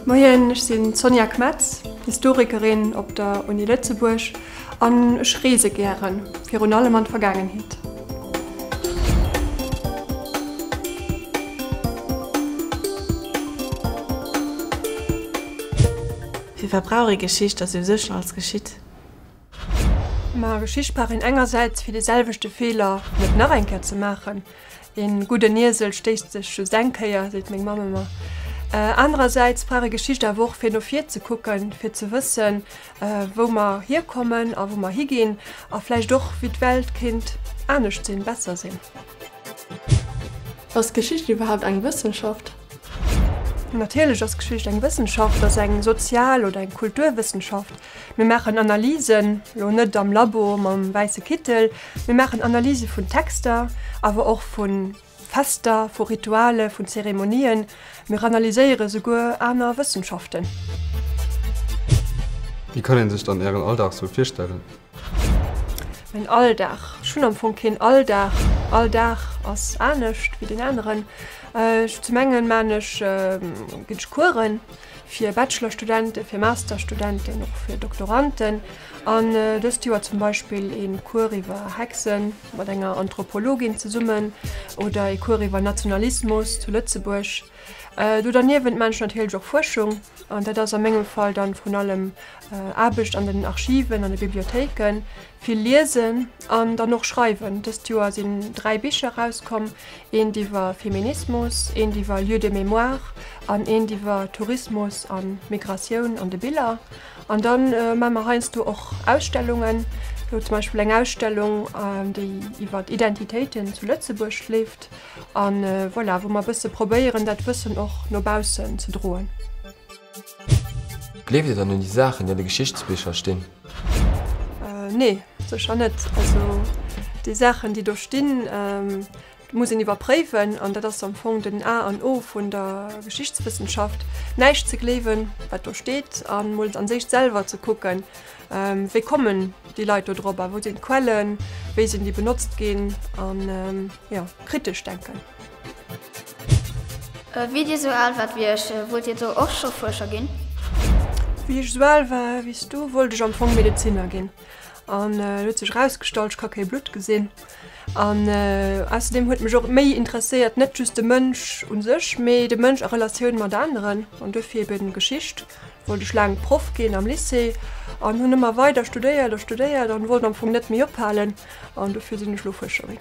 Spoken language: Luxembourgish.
Moien, ech sinn d'Sonja Kmetz, Historikerin op der Uni Lëtzebuerg an ech reese gären, virun allem an d'Vergaangenheet. Firwat brauch ee Geschicht? Ass jo u sech schon alles geschitt. Ma Geschicht brauch een engersäits fir dee selwechte Feeler net nach eng Kéier ze maachen, Een gudden Iesel stéisst sech just eng Kéier, seet meng Mamm ëmmer. Anerersäits brauch ee Geschicht awer och fir no vir ze kucken, fir ze wëssen, wou mer hierkommen a wou mer higinn a vläicht och wéi d'Welt kéint anescht sinn, besser sinn. Ass Geschicht iwwerhaapt eng Wëssenschaft? Natierlech ass Geschicht eng Wëssenschaft, ass eng Sozial oder eng Kulturwëssenschaft. Mir maachen Analysen, elo net am Labo mam wäisse Kittel, mir maachen Analyse vun Texter, awer och vu Fester, vu Rituale, vun Zeremonien. Mir analyséiere souguer aner Wëssenschaften. Wéi kann een sech dann Ären Alldag sou virstellen? Mäin Alldag? Ech hunn am Fong keen Alldag. All Dag ass anescht wéi deen aneren. Ech, zum engen maan ech, ginn ech Coursen fir Bachelorstudenten, fir Masterstudenten, och fir Doktoranden. An dëst Joer zum Beispill ee Cours iwwer Hexen mat enger Anthropologin zesummen oder ee Cours iwwer Nationalismus zu Lëtzebuerg. Do derniewent maan ech natierlech och Fuerschung an dat ass a mengem Fall dann vrun allem Aarbecht an den Archiven, an de Bibliothéiken, vill liesen an dann och schreiwen. Dëst Joer sinn 3 Bicher erauskomm, eent iwwer Feminismus, eent iwwer Lieux de mémoire an eent iwwer Tourismus a Migratioun an de Biller. An da maache mer heiansdo och Ausstellungen, elo zum Beispill eng Ausstellung, déi iwwer Identitéiten zu Lëtzebuerg leeft a voilà, wou mer e bësse probéieren, dat Wëssen och no baussen ze droen. Gleeft Dir dann un déi Saachen, déi an de Geschichtsbicher stinn? Nee, sécher net. Also déi Saachen, déi do stinn, muss een iwwerpréiwen. An dat ass am Fong den A an O vun der Geschichtswëssenschaft, näischt ze gleewen, wat do steet, a mol an sech selwer ze kucken, wéi kommen déi Leit do drop a wou sinn d'Quellen, wéi sinn déi benotzt ginn an, jo, kritesch denken. Wéi Dir sou al waart wéi ech, wollt Dir do och scho Fuerscher ginn? Wéi ech sou al war wéi s du, wollt ech am Fong Medezinner ginn. An et huet sech erausgestallt, ech ka kee Blutt gesinn. An ausserdeem huet mech och méi interesséiert, net just de Mënsch u sech, mee de Mënsch a Relatioun mat aneren. An duerfir eben Geschicht. Wollt ech laang Proff ginn am Lycée an hunn ëmmer weider studéiert a studéiert an wollt am Fong net méi ophalen. An dofir sinn ech elo Fuerscherin.